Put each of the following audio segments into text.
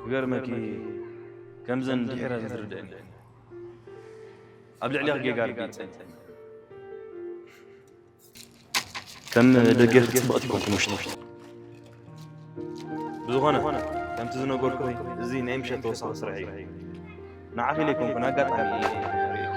ይገርመኪ፣ ከምዘን ድሒረን ዝርድአኒ፣ ኣብ ልዕሊኻ ጌጋ ኣርጊጸን። ከም ደገፍ ጽብቕቲ ኮንኩ ምሽቱ። ብዝኾነ፣ ከምቲ ዝነገርኩኺ፣ እዚ ናይ ምሸት ተወሳኺ ስራሕ እዩ። ንዓኺ ኢለ ኣይኮንኩን፣ ኣጋጣሚ እየ ርእየኪ።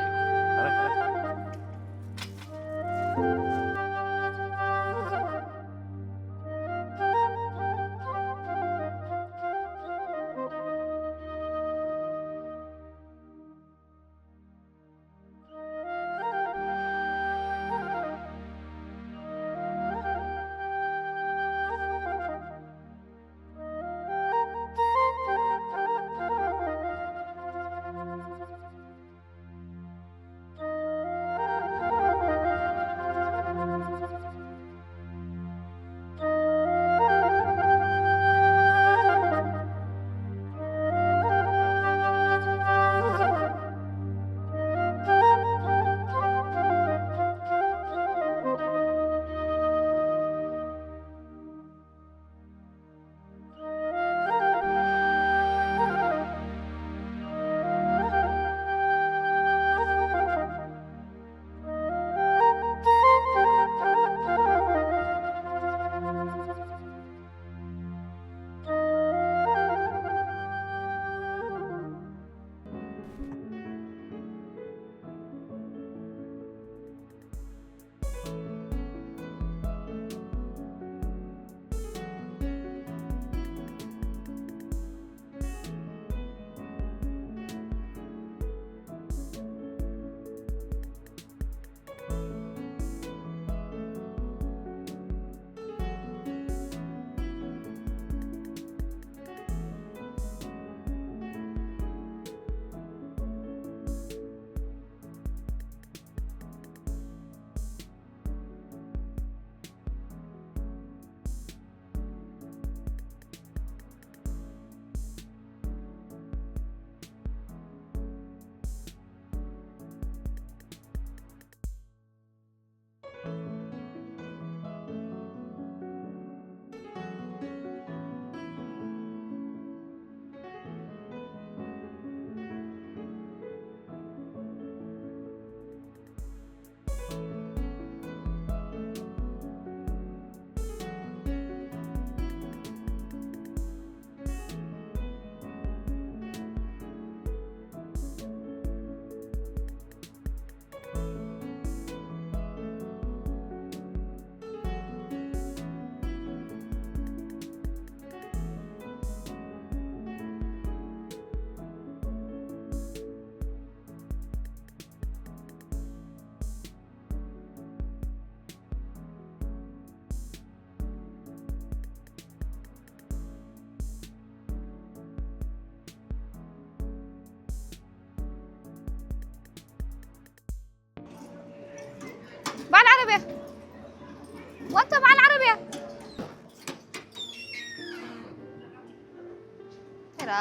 ዳ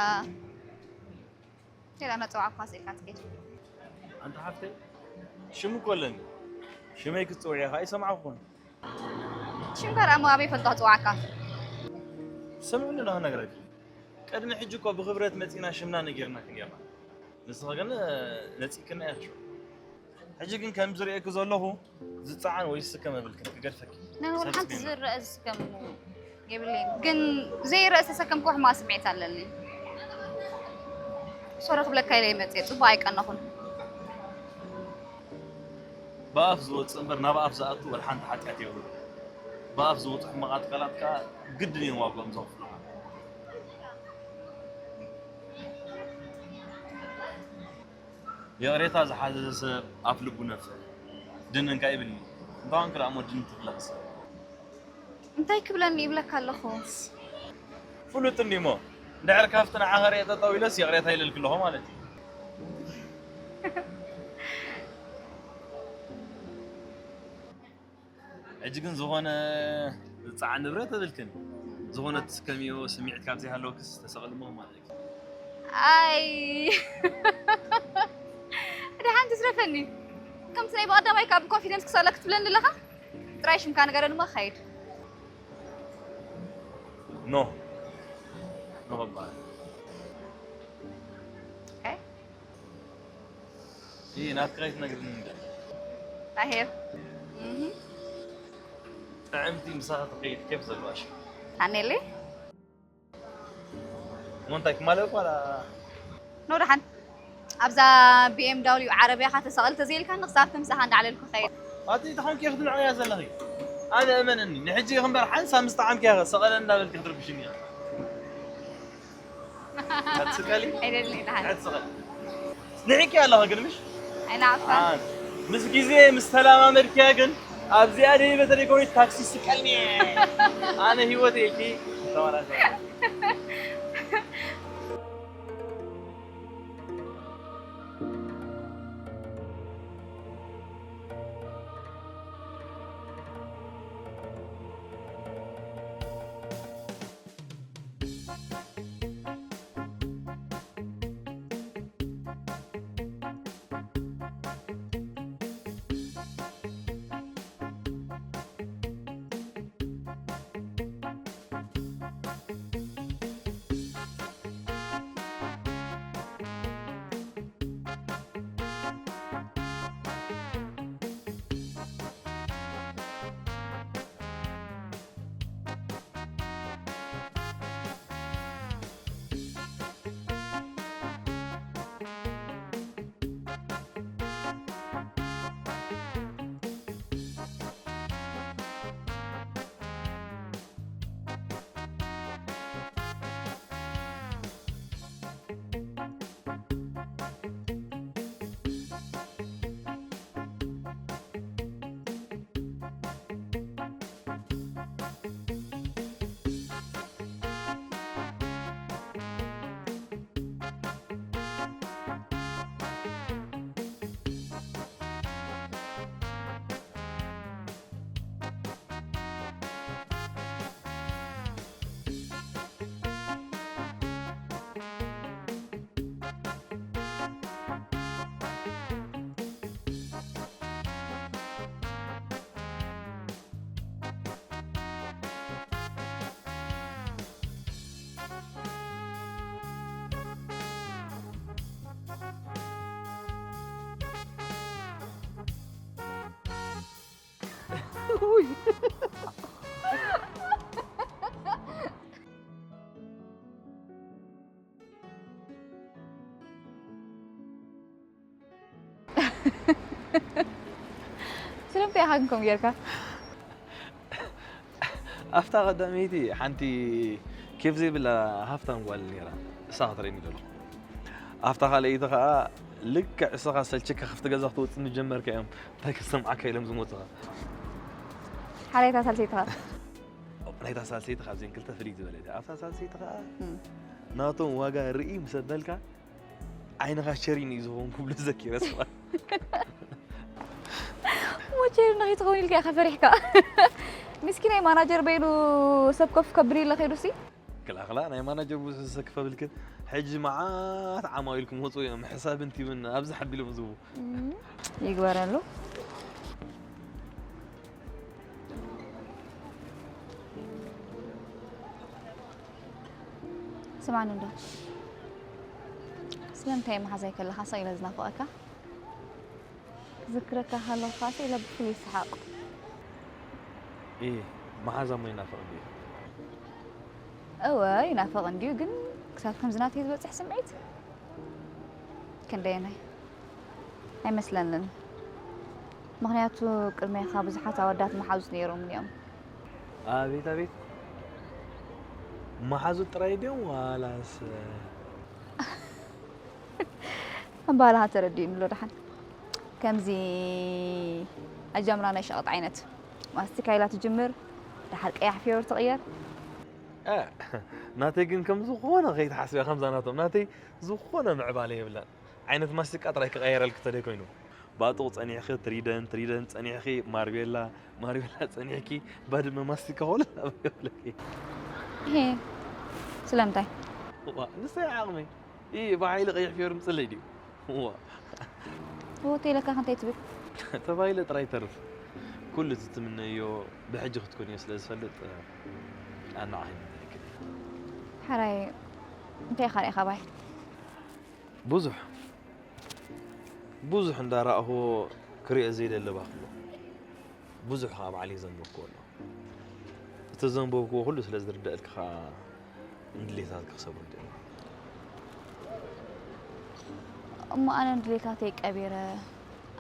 ቴላ ነጸዋዕኳ ስኢልካ ትኬት። ኣንታ ሓፍተይ፣ ሽም እኮ ኣለኒ። ሽመይ ክትጽውዕያ ከኣ ይሰማዕኩኹን። ሽምካ ደኣ እሞ ኣበይ ፈልጦ ክጽዋዕካ? ስምዕኒ ዶ ክነግረኪ? ቅድሚ ሕጂ እኮ ብኽብረት መጺና ሽምና ነጊርናኪ ኔርና። ንስኺ ግን ነጺግክና ኢኺ ሽዑ። ሕጂ ግን ከም ዝርእየኪ ዘለኹ ዝጸዓን ወይ ዝስከም የብልክን፣ ክገድፈኪ። ንወላ ሰብ ሓንቲ ጽሜና። ዝረአ ዝስከም የብለይን። ግን ዘይረአ ዝተሰከምክዎ ሕማቕ ስምዒት ኣለኒ። ሶሪ ክብለካ ኢለ እየ መጽየ፣ ጽቡቕ ኣይቀነኹን። ብኣፍ ዝወጽእ እምበር ናብ ኣፍ ዝኣቱ ወላ ሓንቲ ሓጢኣት የብሉን። ብኣፍ ዝወጹ ሕማቓት ቃላት ከኣ ግድን እዮም ዋግኦም ዘኽፍሉኻ። ይቕሬታ ዝሓዘ ሰብ ኣፍ ልቡ ነፍዕ። ድን እንካ ይብልኒ። እንኳን ክልኣሞ ድን ትብለኽስ። እንታይ ክብለኒ ይብለካ ኣለኹ? ፍሉጥ እንዲሞ። እንድሕር ካብቲ ንዓኸ ርእየ ጠጠው ኢለስ ይቕሬታ ኢለልክ ኣለኹ ማለት እዩ። ሕጂ ግን ዝኾነ ዝጸዓን ንብረት የብልክን። ዝኾነ ትስከምዮ ስምዒት ካብ ዘይሃለወክስ ተሰቐሊ እሞ ማለት እዩ። ኣይ። ደሓን ትስረፈኒ። ከምቲ ናይ ብቐዳማይ ካብ ብኮንፊደንስ ክሰለክ ትብለኒ ኣለኻ? ጥራይ ሽምካ ንገረኒ እሞ ክኸይድ። ኖ። ኖ በባል። ኦኬ። ይህ ናትካ ኣይትነግርኒ እንደ ናሄር። እህ። ጥዕምቲ ምሳኻ ትኸይድ ኬፍ ዘለዋ ሽም። ሃኔሌ? ሞንታይ ክማለ እኳ ላ- ኖ ደሓን። ኣብዛ ቢ ኤም ዳብሊው ዓረብያኻ ተሰቐል ተዘይልካኒ ክሳብ ምሳኻ እንዳዕለልኩ ኸይድ። ኣቲ ተኾንኪ ክትንዕቕያ ዘለኺ። ኣነ እመንኒ፣ ንሕጂ ኢኺ እምበር ሓንሳብ ምስ ጠዓምኪ ኢኺ ሰቐለ እንዳበልኪ ክትርብሽኒ ኢኺ። ኣትስቀሊ? ኣይደልን፣ ደሓን። ኣትስቀሊ። ንዕቂ ኣለኻ ግን ምሽ? ኣይንዓፋ። ኣን ምስ ግዜ ምስ ተለማመድክያ ግን ኣብዚኣ ደይ በተለይ ከወይ ታክሲ ስቀልኒ። ኣነ ህይወት ኢልኪ ተዋራሰ። ስለምንታይ ኢኻ ግን ከምኡ ጌርካ? ኣብታ ቀዳመይቲ ሓንቲ ኬፍ ዘይብላ ሃፍታም ጓል ነይራ፣ እሳ ክትረኒ ደለኹ። ኣብታ ካልኣይቲ ኸዓ ልክዕ እስኻ ሰልችካ ክፍቲ ገዛ ክትወፅእ ምጀመርካ እዮም እንታይ ክሰምዓካ ኢሎም ዝመፁኻ። ሓረይታ ሳልሰይትኻ? ናይታ ሳልሰይቲ ካብዘን ክልተ ፍልይ ዝበለት እያ። ኣብታ ሳልሰይቲ ኸዓ እም። ናቶም ዋጋ ርኢ ምስ ኣበልካ ዓይንኻ ሸሪን እዩ ዝኸውን ክብሉ ዘኪረ ስማ። ሞቼር ንኺትኸውን ኢልካ ኢኻ ፈሪሕካ። ምስኪናይ ማናጀር በይኑ ሰብ ኮፍ ከብል ኢለ ኸይዱሲ ክላኽላ ናይ ማናጀር ብዙሕ ዝሰክፈ ብልክን ሕጂ መዓት ዓማዊል ክመፁ እዮም። ሕሳብ እንቲብን ኣብዚ ሓቢሎም ዝቡ። ይግበረሉ። ስማኒ እንዶ፣ ስለምንታይ መሓዛይ ከለኻ ሰቕ ኢለ ዝናፍቐካ? ክዝክረካ ከለኹ ኸዓ ኢለ ብፍሉይ ይስሓቕ። ኢ መሓዛ እሞ ይናፍቕ ድዩ? እወ ይናፍቕ እንድዩ፣ ግን ክሳብ ከምዚ ናተይ ዝበፅሕ ስምዒት ክንደየናይ? ኣይመስለንን። ምኽንያቱ ቅድሜኻ ብዙሓት ኣወዳት መሓዙት ነይሮም እዮም። ኣቤት ኣቤት፣ መሓዙት ጥራይ ድዮም ዋላስ? ኣባህላኻ ተረዲኡኒ ኣሎ ደሓን። ከምዚ ኣጃምራ ናይ ሸቐጥ ዓይነት ማስቲካ ኢላ ትጅምር፣ ደሓር ቀያሕ ፊዮር ትቕየር። እ፣ ናተይ ግን ከም ዝኾነ ከይትሓስብያ ከምዛ ናቶም። ናተይ ዝኾነ ምዕባለ የብላን። ዓይነት ማስቲካ ጥራይ ክቐየረልኪ ተደይ ኮይኑ። ባጡቕ ጸኒሕኺ ትሪደንት፣ ትሪደንት ጸኒሕኺ ማርቤላ፣ ማርቤላ ጸኒሕኪ ባድመ ማስቲካ ኾለ ኣብ የብለኪ። ሄ ስለምንታይ? ዋ፣ ንሰይ ዓቕመይ። ኢ ብሓይሊ ቀይሕ ፊዮር ምጽለይ ድዩ? ዋ። ብሆቴለካ ክንታይ ትብል? ተባሂለ ጥራይ ይተርፍ። ኩሉ እቲ ትምነዮ ብሕጂ ክትኮንዮ ስለ ዝፈልጥ፣ ኣናዓ ኣይምነየክን። ሓራይ እንታይ ኢኻ ሪኢኻ ባይ? ብዙሕ፣ ብዙሕ እንዳረኣኹዎ ክሪኦ ዘይደሊ ባኽሎ። ብዙሕ ከዓ ባዕለይ ዘንበብክዎ ኣሎ። እቲ ዘንበብክዎ ኩሉ ስለ ዝርደኣልኪ ከዓ ንድሌታትኪ ክሰብሮ ይደሊ። እሞ ኣነ ንድሌታተይ ቀቢረ፣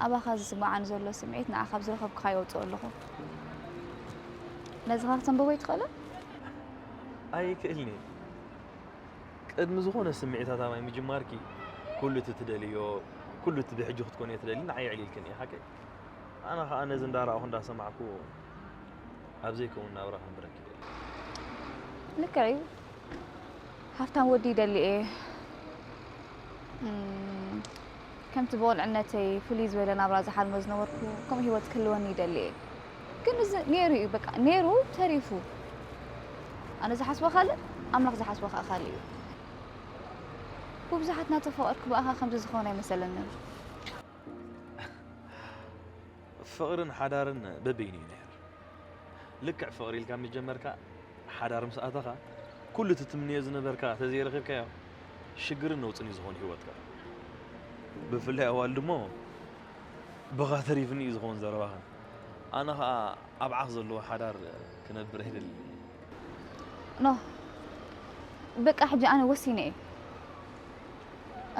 ኣባኻ ዝስምዓኒ ዘሎ ስምዒት ንዓኻ ኣብ ዝረኸብኩኻ የውፅኦ ኣለኹ። ነዚ ኸ ክተንብቦ ኣይትኽእልን? ኣይክእልን እየ። ቅድሚ ዝኾነ ስምዒታት ኣባይ ምጅማርኪ፣ ኩሉ እቲ ትደልዮ፣ ኩሉ እቲ ብሕጂ ክትኮንዮ ትደሊ ንዓይ የዕሊልክን እየ፣ ሓቀይ? ኣነ ኸኣ ነዚ እንዳረኣኹ እንዳሰማዕኩ ኣብ ዘይከውን ናብራ ከንብረኪ ይደሊ። ልክዕ እዩ። ሃፍታም ወዲ ይደሊ እየ። እም፣ ከምቲ ብቑልዕነተይ ፍልይ ዝበለ ናብራ ዝሓልሞ ዝነበርኩ፣ ከምኡ ህይወት ክህልወኒ ይደሊ እየ። ግን እዚ ነይሩ እዩ፣ በቃ ነይሩ ተሪፉ። ኣነ ዝሓስቦ ካልእ፣ ኣምላኽ ዝሓስቦ ከዓ ካልእ እዩ። ብብዙሓት እናተፈቐርኩ ብኣኻ ከምዚ ዝኾነ ኣይመሰለንን። ፍቕርን ሓዳርን በበይኑ እዩ ነይር። ልክዕ ፍቕሪ ኢልካ ምስ ጀመርካ፣ ሓዳር ምስ ኣተኻ፣ ኩሉ እቲ ትምንዮ ዝነበርካ ተዘይረኺብካዮ፣ ሽግርን ነውጽን እዩ ዝኾን ህይወትካ። ብፍላይ ኣዋልድ እሞ፣ ብኻ ተሪፍኒ እዩ ዝኾን ዘረባኽን። ኣነ ኸኣ ኣብ ዓኽ ዘለዎ ሓዳር ክነብር ኣይደልን። ኖ፣ በቃ ሕጂ ኣነ ወሲነ እየ።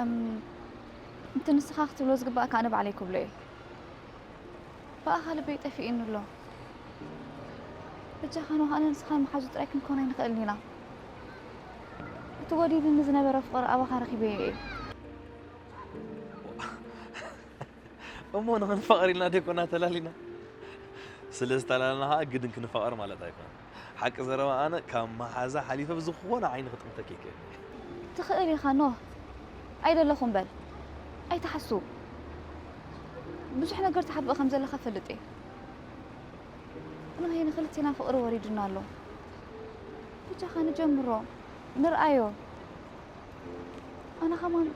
እም፣ እቲ ንስኻ ክትብሎ ዝግባእካ ኣነ ባዕለይ ክብሎ እየ። ብኣኻ ልበይ ጠፊእኒ ኣሎ። በጃኻ ኖህ፣ ኣነ ንስኻ መሓዙ ጥራይ ክንኮን ኣይንኽእልን ኢና። እቲ ወዲድኒ ዝነበረ ፍቕሪ ኣባኻ ረኺበዮ እየ። እሞ ንኽንፋቐር ኢልና ደይኮና ተላሊና? ስለ ዝተላልና ኸዓ ግድን ክንፋቐር ማለት ኣይኮነን። ሓቂ ዘረባ ኣነ ካብ መሓዛ ሓሊፈ ብዝኾነ ዓይኒ ክጥምተኪ ይክእል እየ። ትኽእል ኢኻ ኖህ። ኣይደለኹም በል። ኣይትሓሱ። ብዙሕ ነገር ትሓብእ ከም ዘለኻ ፈልጥ እየ። ኖህ፣ ንኽልቴና ፍቕሪ ወሪዱና ኣሎ። በጃኻ ንጀምሮ። ንርኣዮ። ኣነ ኸማን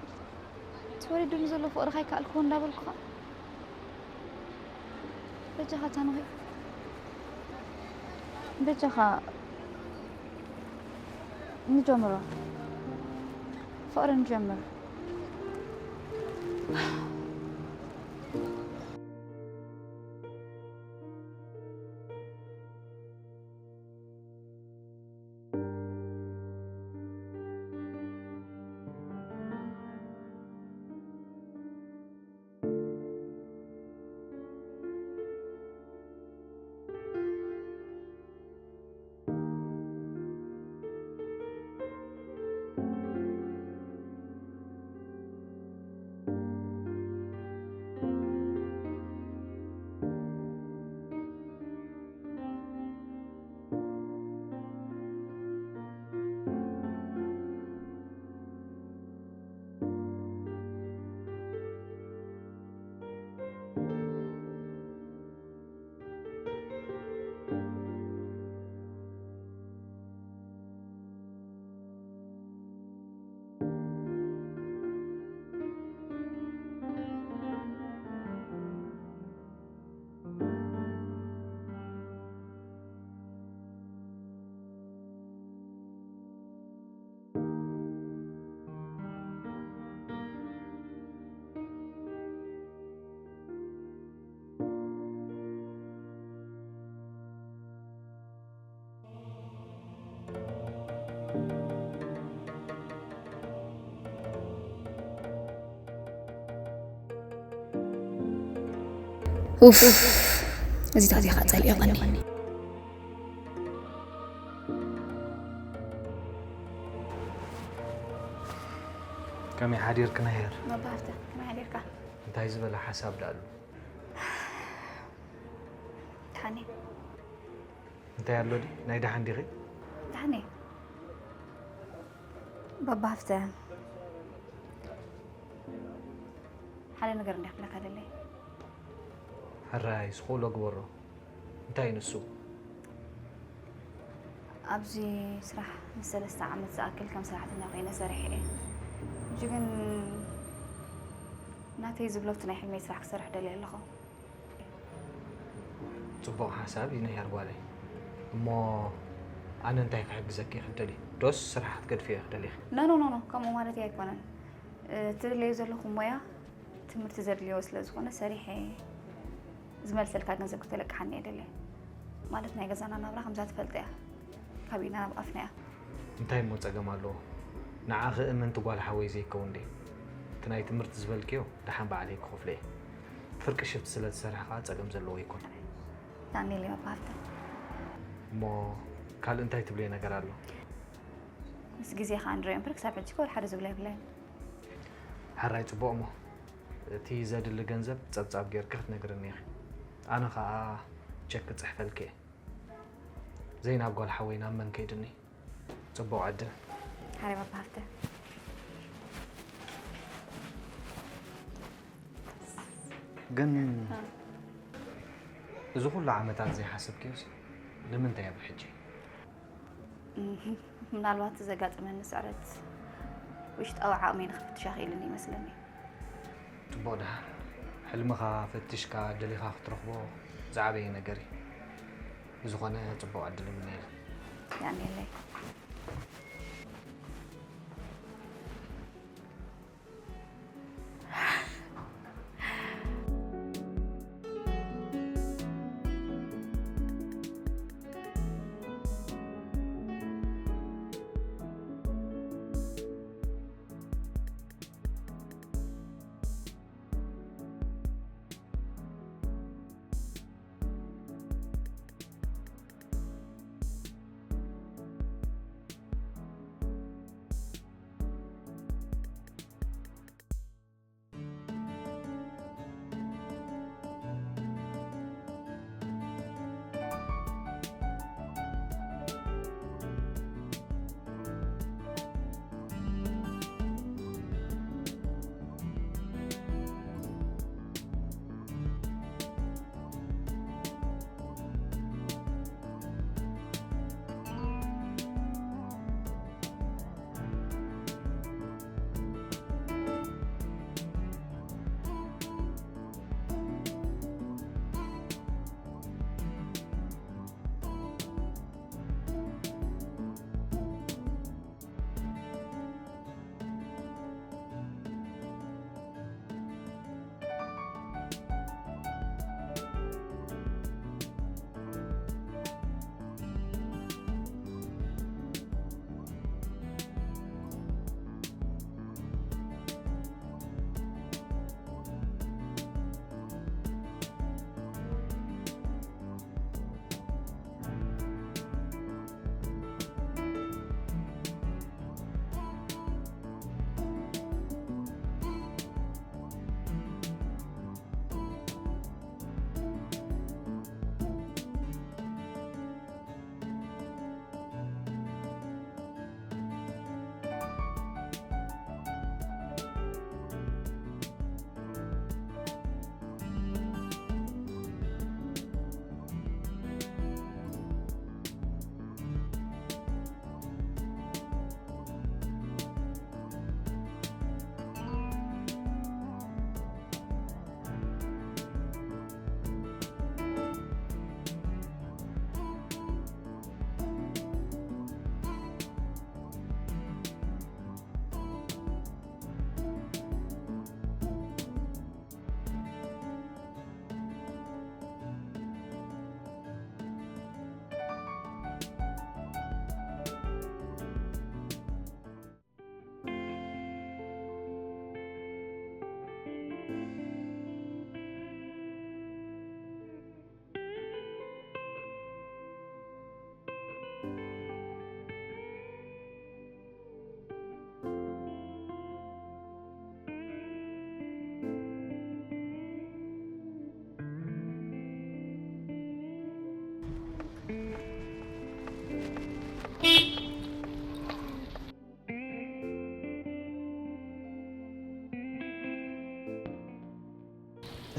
እቲ ወሪዱኒ ዘሎ ፍቕርኻ ኣይከኣልክዎ እንዳበልኩኻ። በጃኻ ታንኺ። በጃኻ ንጀምሮ። ፍቕሪ ንጀምር። ኡፍ፣ እዚ ታዲያ ኸኣ ጸሊእቐኒ። ከመይ ሓዲርክ ነሄር? መባህተ፣ ከመይ ሓዲርካ? እንታይ ዝበለ ሓሳብ ደኣ ኣሎ? ደሓን እየ። እንታይ ኣሎ ድዩ? ናይ ደሓን ዲኺ? ደሓን እየ። ባባ ሃፍተ፣ ሓደ ነገር እንዲያ ክብለካ ደለየ። ሕራይ፣ ዝኽእሎ ግበሮ። እንታይ ንሱ? ኣብዚ ስራሕ ንሰለስተ ዓመት ዝኣክል ከም ሰራሕተኛ ኮይነ ሰሪሐ እየ። ሕጂ ግን ናተይ ዝብሎ እቲ ናይ ሕልመይ ስራሕ ክሰርሕ ደልየ ኣለኹ። ጽቡቕ ሓሳብ እዩ ነሄር ጓለይ። እሞ ኣነ እንታይ ክሕግዘኪ እየ ክትደሊ? ዶስ ስራሕ ክትገድፍዮ እየ ክትደሊ ኢኺ? ኖ፣ ኖ፣ ኖ፣ ኖ፣ ከምኡ ማለት ኣይኮነን። እ፣ ትደልዮ ዘለኹ ሞያ ትምህርቲ ዘድልዮ ስለ ዝኾነ ሰሪሐ ዝመልሰልካ ገንዘብ ክተለቅሓኒ እየ ደልየ። ማለት ናይ ገዛና ናብራ ከምዛ ትፈልጥ እያ። ካብ ኢድና ናብ ኣፍና እያ። እንታይ እሞ ጸገም ኣለዎ? ንዓኺ እምንቲ ጓል ሓወይ ዘይከውን ድየ? እቲ ናይ ትምህርቲ ዝበልክዮ ደሓን ባዕለይ ክኸፍሎ እየ። ፍርቂ ሽፍቲ ስለ ትሰርሕ ከኣ ጸገም ዘለዎ ኣይኮነን። ዳንኤል እየ ባባ ሃፍተ። እሞ ካልእ እንታይ ትብልዮ ነገር ኣሎ? ምስ ግዜ ከኣ ንሪኦ እምበር ክሳብ ሕጂ እኮ ወላ ሓደ ዝብሎ የብለይን። ሕራይ ጽቡቕ እሞ እቲ ዘድሊ ገንዘብ ጸብጻብ ጌርኪ ክትነግርኒ ኢኺ። ኣነ ኸኣ ቸክ ክጽሕፈልኪ እየ። ዘይናብ ጓል ሓወይ ናብ መን ከይድኒ? ጽቡቕ ዕድል። ሕራይ ባባ ሃፍተ። ግን እ። እዚ ኩሉ ዓመታት ዘይሓሰብክዮስ ንምንታይ ኣብ ሕጂ? ምናልባት ዘጋጠመኒ ስዕረት ውሽጣዊ ዓቕመይ ንኽፍትሽ ኣኽኢሉኒ ይመስለኒ። ጽቡቕ ደሓን። ሕልምኻ ፈቲሽካ ደሊኻ ክትረኽቦ ዝዓበየ ነገር እዩ። ብዝኾነ ጽቡቕ ዕድል እምነየልካ። የቐንየለይ።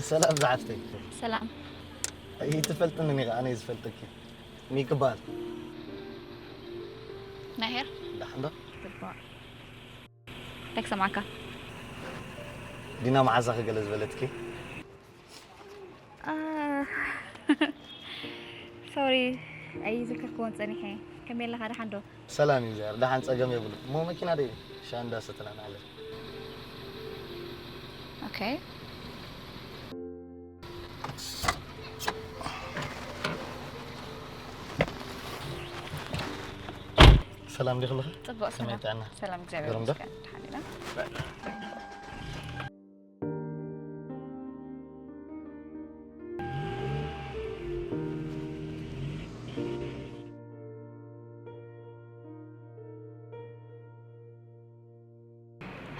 ሰላም ዝሓፍተይ። ሰላም። ኣይትፈልጥንን ኢኻ፣ ኣነ ዝፈልጠኪ። ሚክ ይበሃል። ናሄር። ደሓን ዶ? ጽቡቕ። እንታይ ክሰምዓካ? ዲና መዓዛኺ ገለ ዝበለትኪ? ሶሪ፣ ኣይዝከርክዎን ጸኒሐ። ከመይ ኣለኻ? ደሓን ዶ? ሰላም እዩ ዛር፣ ደሓን ጸገም የብሉ። እሞ መኪና ደይ ሻንዳ ሰተና ናለ። ኦኬ። ሰላም ዲኹ ኣለኻ? ጽቡቕ ከመይ ሰላም። ጥዕና? ሰላም እግዚኣብሔር ግርም ዶ? ይመስገን። ደሓን ኢና።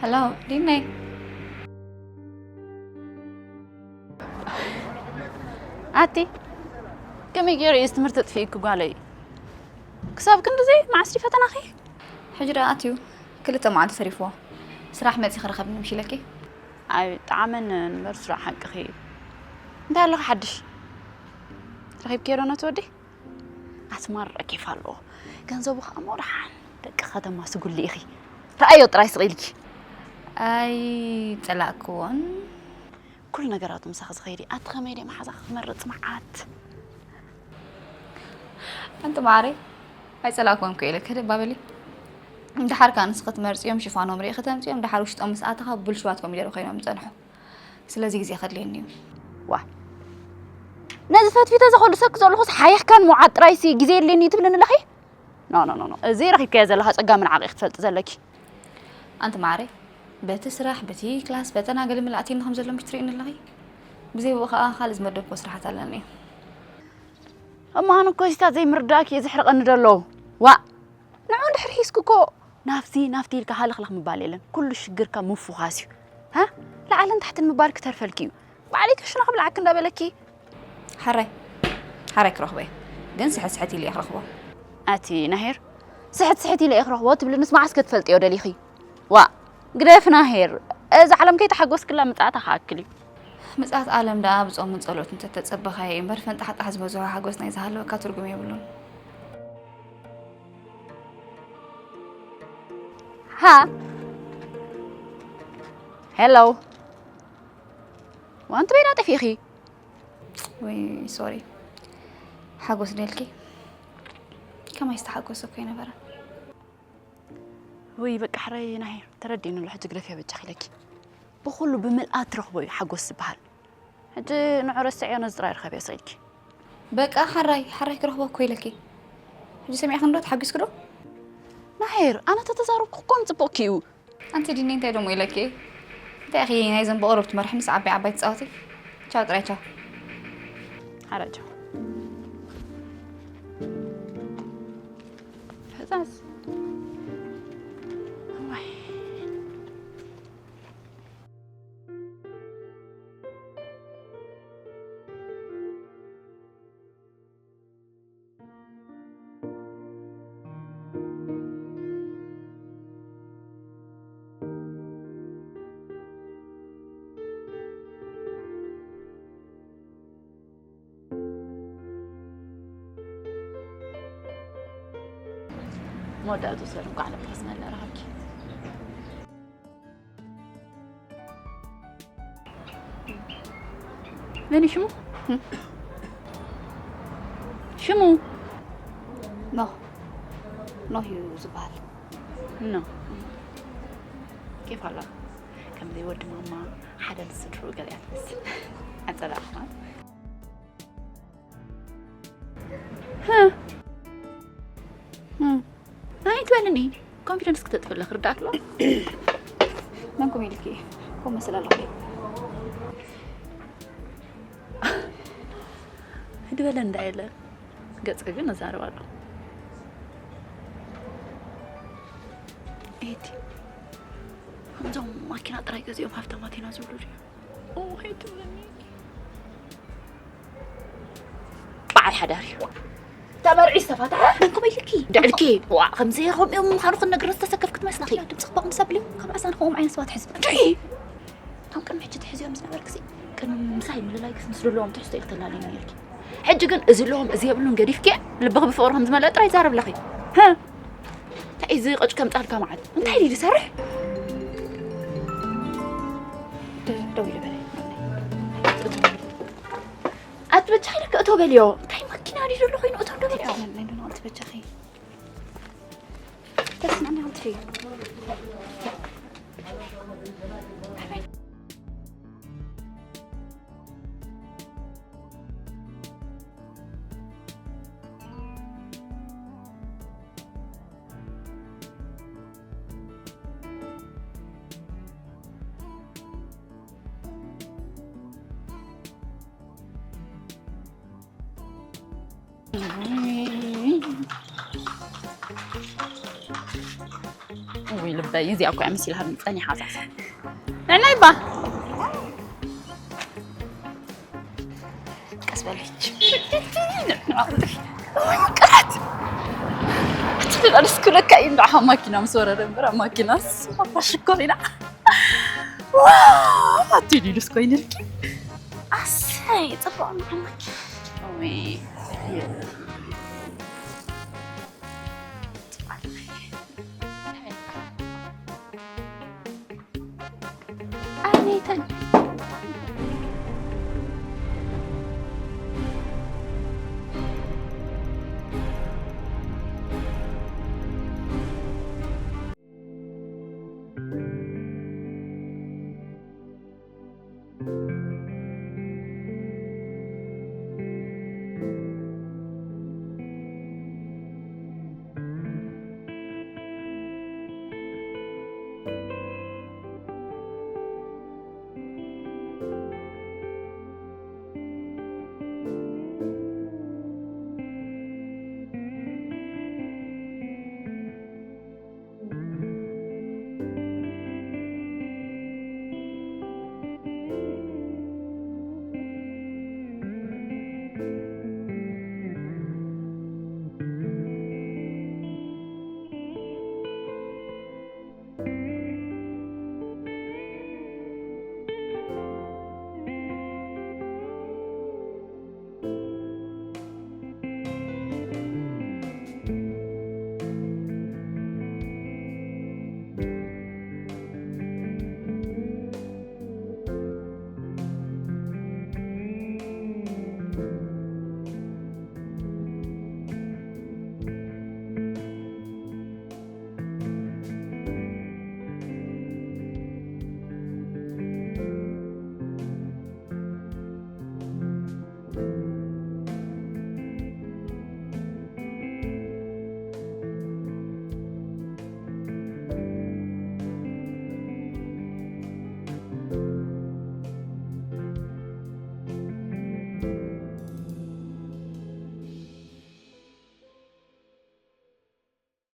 ሄሎ ዲነይ። ኣቲ ከመይ ገይሩ እዩ ትምህርቲ ኣጥፊእኪ ጓለይ? ክሳብ ክንድዚ መዓስ ድዩ ፈተናኺ? ሕጂ ደኣ ኣትዩ ክልተ መዓልቲ ተሪፍዎ። ስራሕ መጺኺ ርኸብኒ ምሽ ኢለኪ። ኣይጠዓመንን እምበር ስራሕ ሓቅኺ እዩ። እንታይ ኣለኺ ሓድሽ? ረኺብክዮ ዶ ነቲ ወዲ? ኣስማር ኬፍ ኣለዎ። ገንዘቡ ከኣ እሞ ደሓን ደቂ ከተማ ስጉሊ ኢኺ። ረኣዮ ጥራይ ስቕ ኢልኪ። ኣይጸላእክዎን። ኩሉ ነገራቱ ምሳኺ ዝኸይድ እዩ። ኣቲ ከመይ ድየ መሓዛኺ ክመርጽ መዓት። ኣንቲ ማዓረይ ኣይጸላእክዎን እኮ ኢለ ክህደባ በሊ። እንድሓር ከኣ ንስኺ ትመርጽዮም ሽፋኖም ርኢኺ ተምጽዮም፣ ድሓር ውሽጦም ምስ ኣተኻ ብልሽዋት ኮሚደረ ኮይኖም ዝጸንሑ። ስለዚ ግዜ ከድልየኒ እዩ። ዋ ነዚ ፈትፊተ ዘኸሉ ሰክ ዘለኹስ ሓየኽካን ምውዓጥ ጥራይሲ ግዜ የድልየኒ እዩ ትብልኒ ኣለኺ? ኖ ኖ ኖ ኖ፣ እዚ ረኺብካዮ ዘለኻ ጸጋ ምን ዓቒ ክትፈልጢ ዘለኪ። ኣንቲ ማዕረይ፣ በቲ ስራሕ፣ በቲ ክላስ፣ በተን ኣገለ ምላእቲ ኢልና ከም ዘሎ ምሽ ትርእይኒ ኣለኺ? ብዘይ ብኡ ኸኣ ካልእ ዝመደብክዎ ስራሓት ኣለኒ። እሞ ኣነ እኮ እዚታት ዘይምርዳእኪ እየ ዘሕርቐኒ ዘሎ። ዋእ! ንዑ እንድሕር ሒዝኪ እኮ ናብዚ ናብቲ ኢልካ ሃለኽለኽ ምባል የለን። ኩሉ ሽግርካ ምፍዃስ እዩ። ሃ? ላዕልን ታሕትን ምባል ክተርፈልኪ እዩ። ባዕለይ ክሽኖ ክብልዓኪ እንዳበለኪ። ሓራይ ሓራይ ክረኽቦ እየ። ግን ስሕት ስሕት ኢለ እየ ክረኽቦ። ኣቲ ናሄር፣ ስሕት ስሕት ኢለ እየ ክረኽቦ ትብልንስ መዓስ ከ ትፈልጥዮ ደሊኺ? ዋእ! ግደፍ ናሄር። እዛ ዓለም ከይተሓጎስክላ ምጽኣታ ክኣክል እዩ። ምጽኣት ዓለም ደኣ ብጾምን ጸሎትን እንተተጸበኻዮ እዩ እምበር ፈንጣሕጣሕ ዝበዝሖ ሓጎስ ናይ ዝሃለወካ ትርጉም የብሉን። ሃ ሄሎ ዋንቲ በይና ጠፊእኺ። ወይ ሶሪ ሓጎስ ደልኪ ከማይ ዝተሓጎሰ እኮ ይነበረ። ወይ በቃ ሕራይ ናይ ተረዲእኒ ኣሎ ሕጂ ግደፍያ በጃኺ ኢለኪ። ብኹሉ ብምልኣት ትረኽቦ እዩ ሓጎስ ዝበሃል። ሕጂ ንዑ ረስዕዮ ነዚ ጥራይ ርኸብዮ ስቕ ኢልኪ። በቃ ሓራይ ሓራይ ክረኽቦ እኮ ኢለኪ። ሕጂ ሰሚዕክኒ ዶ ተሓጒስኪ ዶ? ናሄር ኣነ ተተዛረብኩ እኮ ንጽቡቕኪ እዩ። ኣንቲ ዲኒ እንታይ ደሞ ኢለኪ? እንታይ ኢኺ ናይዘን ብቕሩብ ትመርሒ ምስ ዓባይ ዓባይ ትጻወቲ? ቻው ጥራይ ቻው። ሓራይ ቻው። ሕዛስ እዋይ። መወዳእቱ ሰብ እንኳዕ ለብሐስ መለ ረኸብኪ። መን እዩ ሽሙ? ሽሙ? ኖህ። ኖህ እዩ ዝበሃል። ኖህ። ኬፍ ኣላ። ከምዚ ወዲ ማማ ሓደ ንስድርኡ ገሊኣ ትመስል። ኣጸላእኹማ። ኣይትበልኒ። ኮንፊደንስ ክተጥፍለ ክርዳእክ ኣሎ። መንኩም ኢልኪ ኮ መስል ኣለኹ። ህድበለ እንዳይለ ገጽ ግን እዛረብ ኣሎ። ኤቲ ከምዞም ማኪና ጥራይ ገዚኦም ሃብታማት ኢና ዝብሉ ድዩ? ኦ፣ ኣይትብለኒ። በዓል ሓዳር እዩ። ተመርዒ ዝተፋትሐ መንኩም ኢልኪ ድዕልኪ። ዋ፣ ከምዚ ከምኦም ምዃኑ ክነግር ዝተሰከፍ ክትመስለኺ። ድምፂ ክባቕ ምስ ኣብልዮም ካብ ኣዛን ከምኦም ዓይነት ሰባት ሕዝቢ። ድዒ! ካብ ቅድሚ ሕጂ ትሕዝዮም ዝነበርክሲ ቅድሚ ምሳይ ምልላይክስ ምስ ዘለዎም ትሕዝቶ ኢልክ ተላለኒ ነርኪ። ሕጂ ግን እዚ ኣለዎም እዚ የብሉን ገዲፍኪ፣ ልብኺ ብፍቕሪ ከም ዝመልአ ጥራይ ይዛረብ ኣለኺ። ህ! እንታይ እዚ ቀጭ ከምጻልካ መዓት? እንታይ ድዩ ዝሰርሕ? ደ-፣ ደው ኢሉ በለ። ኣትበጃ ኢለክ እቶ በልዮ። እንታይ ማኪና ድዩ ዘሎ ኮይኑ እቶ ደው በልዮ። ናይ ዶናልድ በጃኺ። ተስማዕና ኣንትሪ። ውይ ልበይ፣ እዚኣ እኮ እያ መሲልሃኒ ጸኒሓ ዛዛ። ንዕናይ ባ። ቀስ በለች። ውይ፣ ምቅራት። እቲ ደኣ ደስ ክብለካ እዩ፣ እንዳ ማኪና ምስ ወረደ እምበር፣ ኣብ ማኪናስ ኣባ ሽኮር ኢና። ዋው፣ ኣቲ ዲዱስ ኮይንልኪ። ኣሰይ፣ ጽቡቕ መዓልቲ። ኦይ። ኣይ፣ ተን-፣